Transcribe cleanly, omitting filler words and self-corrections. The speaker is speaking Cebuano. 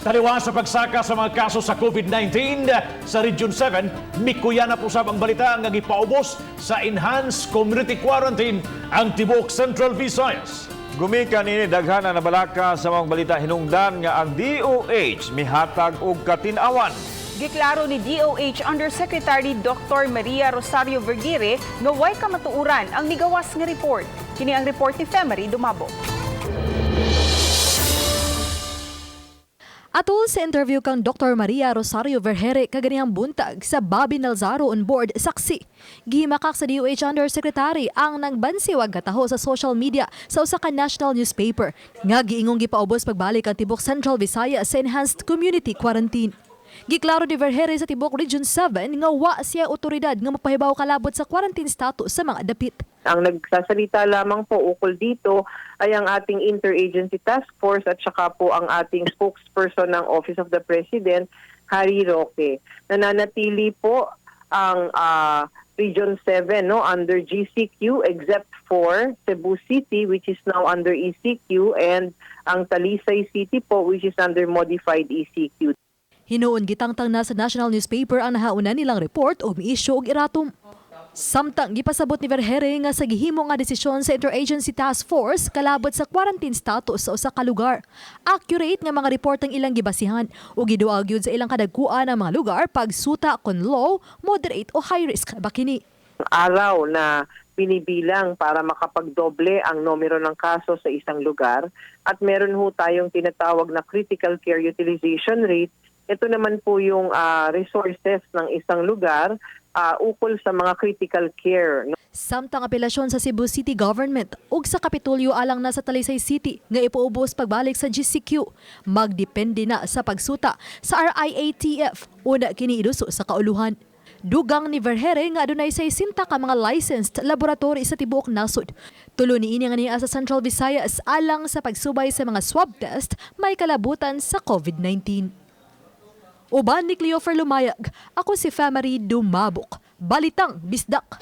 Taliwa sa pagsaka sa mga kaso sa COVID-19 sa Region 7, mikuya na po sab ang balita nga gipaubos sa Enhanced Community Quarantine ang tibuok Central Visayas. Gumikan ini, daghan na nabalaka sa mga balita hinungdan nga ang DOH mihatag og katin-awan. Giklaro ni DOH Undersecretary Dr. Maria Rosario Vergeire nga way kamatuoran ang nigawas nga report. Kini ang report ni Femery Dumabo. Atol sa interview kang Dr. Maria Rosario Vergeire kaganihang buntag sa Bobby Nalzaro on board Saksi. Gihimakak sa DOH Undersecretary ang nangbansiwag kataho sa social media sa usa ka national newspaper nga giingong gipaubos pagbalik ang tibok Central Visayas sa enhanced community quarantine. Giklaro ni Vergeire sa tibok Region 7 nga wa siya otoridad nga mapahibaw kalabot sa quarantine status sa mga dapit. Ang nagsasalita lamang po ukol dito ay ang ating Interagency Task Force at saka po ang ating spokesperson ng Office of the President, Harry Roque. Nananatili po ang Region 7, no, under GCQ except for Cebu City, which is now under ECQ, and ang Talisay City po, which is under modified ECQ. Hinuon gitangtang na sa national newspaper ang nahauna nilang report o miisyu og erratum. Samtang gipasabot ni Vergeire nga sa gihimo nga desisyon sa Interagency Task Force kalabot sa quarantine status sa usa ka lugar. Accurate nga mga report ang ilang gibasihan ug giduag gyud sa ilang kadagkuan ang mga lugar pagsuta kon low, moderate o high risk ba kini. Araw na binibilang para makapagdoble ang numero ng kaso sa isang lugar at meron ho tayong tinatawag na critical care utilization rate. Ito naman po yung resources ng isang lugar ukol sa mga critical care. Samtang apelasyon sa Cebu City Government ug sa Kapitolyo alang na sa Talisay City nga ipaubos pagbalik sa GCQ magdepende na sa pagsuta sa RIATF, una kini iduso sa kauluhan. Dugang ni Vergeire nga adunay 60 ka mga licensed laboratory sa tibuok nasod. Tulo niini nga niya sa Central Visayas alang sa pagsubay sa mga swab test may kalabutan sa COVID-19. Uban ni Cleofer Lumayag, ako si Famary Dumabok. Balitang Bisdak.